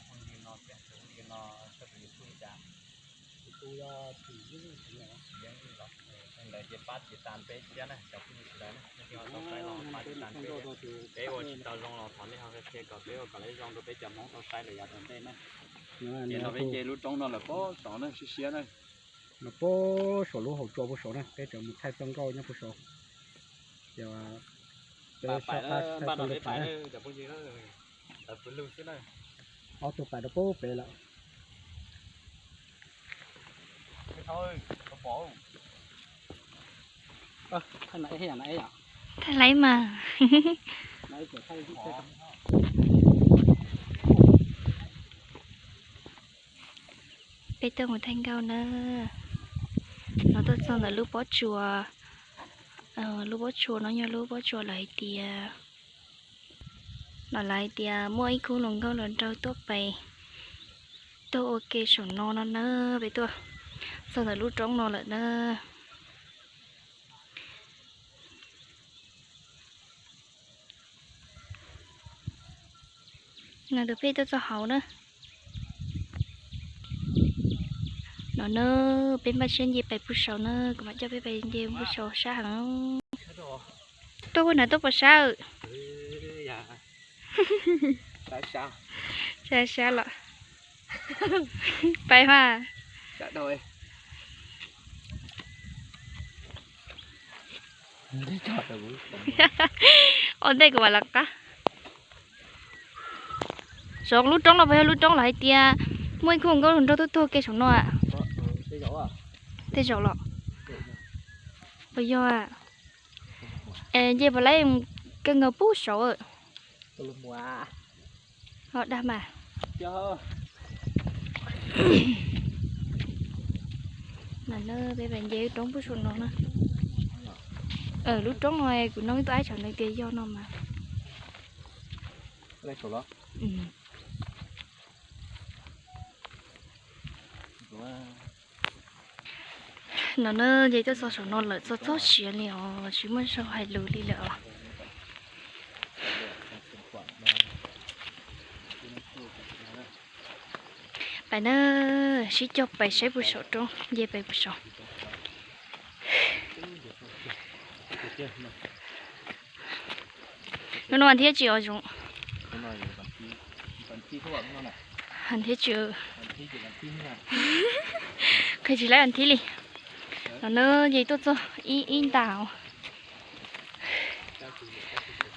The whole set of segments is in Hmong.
Phooj ywg no thiab tus phooj ywg no txog tus YouTube li cas? YouTube yog Tsim Yeeb Tsim Yeeb los, ntawd ces pab tiv tam peb thiab na cov phooj ywg sawv daws na, nej tau tau saib los pab tiv tam peb thiab. Peb ua tsis tau zoo los thov nej ho qhia qhia kom peb ua kom lawv zoo rau peb cov Hmoob tau saib lawm yav tom ntej na. Ces no peb nce lub roob no lawm pob saud na, siab siab na. Lawm pob saud lub hauv tsua puag saud na, peb tseem mus thaij txoj nkauj nyob puag saud. Ces peb sab qab thaij txoj nkauj pais na. Ob tug pais rau pub pem lawm. Thaij laib mas. Peb tuaj mus thaij nkauj na. No tuaj txog ntawm lub pob tsuas, lub pob tsuas no yog lub pob tsuas lawv hais tias, no lawv hais tias muaj ib khub hluas nkauj hluas nraug tuaj pais, tuaj ua ke saum no no na. Peb tuaj txog ntawm lub roob no lawm na. No tus peb tuaj txog hauv na. No na, peb npaj siab nce pais puag saud na, kuv mam coj peb pais nce puag saud sab heev. Tuaj puag nrad tuaj puas sab? Sab sab los. Pais mas. Ua ntej kuv mam los qab. Saum lub roob no puas yog lub roob lawv hais tias muaj ib khub nkauj hluas nraug tuaj tuag ke saum no? Tej zaum los. Puas yog? Nce puas laib, kawg nkaus puag saud. Ho dag mas. Peb pais nce lub roob puag saum no na. Lub roob no kuv nug ib tug aib tsam nws tias yog no mas. No na, nce tuaj txog saum no lawm, txog txog siav li os, tsis muaj zaug hais lus li lawm os. Pais na, sib cog pais saib puag saum roob, nce pais puag saum. Hnub no vas thib tsis os Zoov? Vas thib tsis, qhia tsis laib vas thib li. No na, nce tuaj txog ib ib nta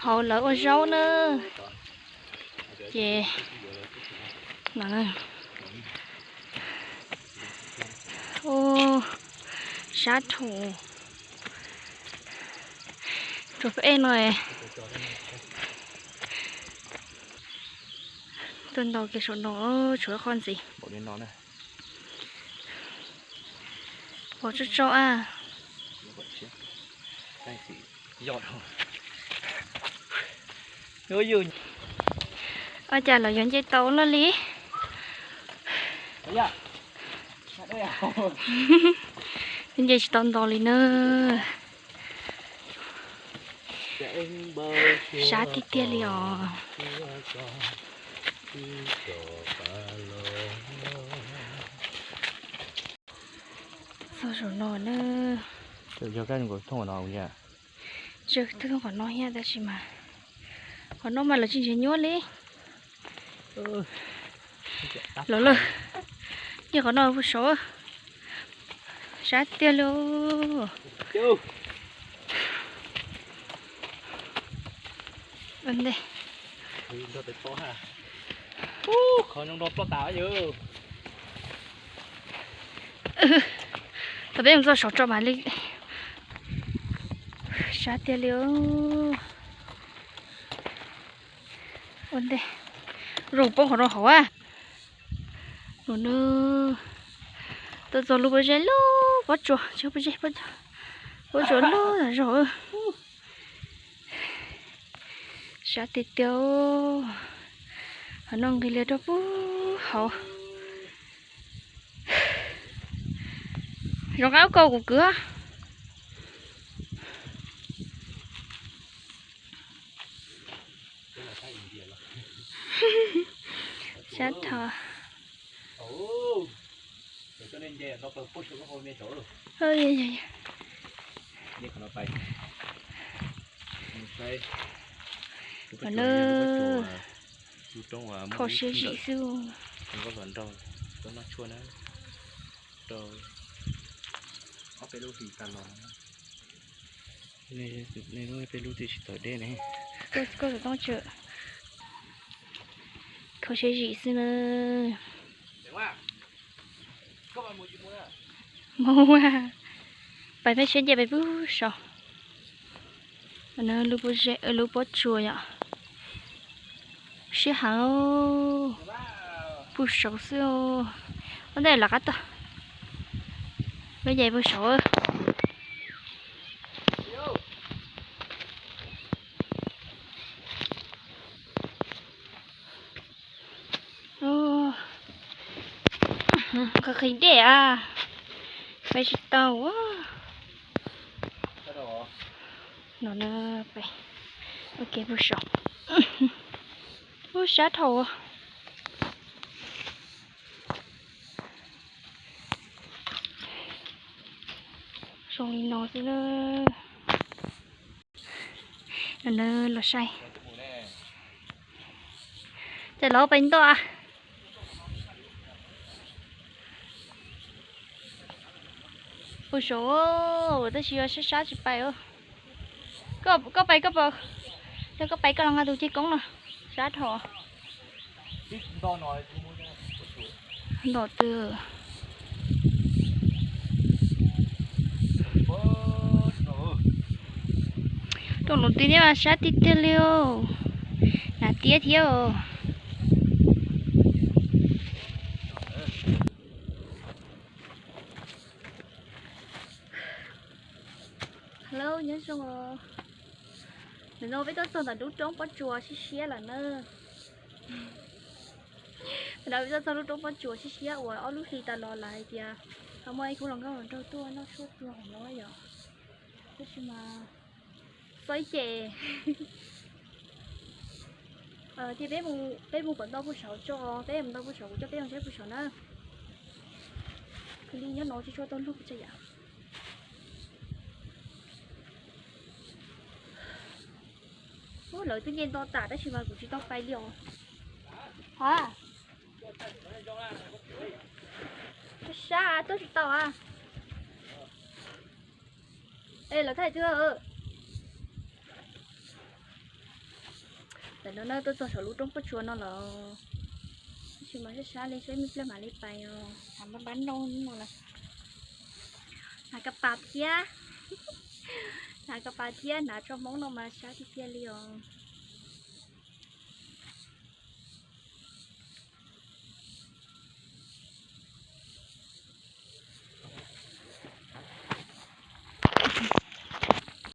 hauv lawv ua zaub na. Ces no, sab rhuav, rhuav peb no. Tuaj ntau kiag saum no, tshuav qhov ntxiv. Pom tso tso a. Ua cas los yog nce tau no li. Nce tsis tau nto li na. Sab tiag tiag li os. Txog saum no na. Yog kab thooj qhov no, tsis thooj qhov no thiab tab sis mas qhov no mas lawv tsis nrhiav nyuaj li. Los lawm, nce qhov no puag saud, sab tiag li. Ua ntej, thaum peb mus txog saum tso mam li, sab tiag li. Ua ntej, zoo poob qhov rau hauv a. Tuaj txog lub pob zeb lub pob tsuas, pob zeb, pob tsuas lub tas zog. Sab tiag tiag, qhov no nqis lias rau puag hauv. Zoo qab kauj kuv kwv. Tab tho. Kho siab zim xwb. Peb lub tsis tau deb ne. Kho siab zim xwb na. Mus, pais peb siab nce pais pub saud. Lub pob tsuas yom. Siab heev, pub saud xwb. Ua ntej lawv qab tag, lub yas pub saud. Qhov qhib dej a, peb tsis tau. No, ua ke pub saud. Ub, sab dhau. Zoo li no xwb na. Los saib. Ces los pais ntoj. Ua saud, tab sis sab sab tsis pais. Koj pais koj pais, yog koj pais koj los nqa tus ceg koob no, sab dhau. Ntom twg? Rooj lub tib thiab mas sab tiag tiag li os. Hnav tiab thiab os. Hello, nyob zoo os. Ntawm no peb tuaj txog ntawm lub roob pob tsuas siab siab lawm na. Ntawm no peb tuaj txog lub roob pob tsuas siab siab uas ob lub hli tas los lawv hais tias ho muaj ib khub hluas nkauj hluas nraug tuaj noj tshuaj tuag hauv no yom. Tab sis mas txog ib ce, ces peb mus kom ntau puag saud tso, peb mus ntau puag saud, kuv coj peb mus saib puag saud na. Kuv li nyob no tsis tshua tau lug tsa yam. Lawv twb nce nto tas tab sis mas kuv tsis tau pais li os. Ha, sab tuaj tsis tau a. Es lawv thaij twg? Ntawm no na tuaj txog saum lub roob pob tsuas no lawm. Tab sis mas sab sab li, saib me pliag mam li pais os. Hnav npab npab nroo no lawm. Hnav kas pas thiab, hnav kas pas thiab hnav tso hmoob no mas sab tiag tiag li os.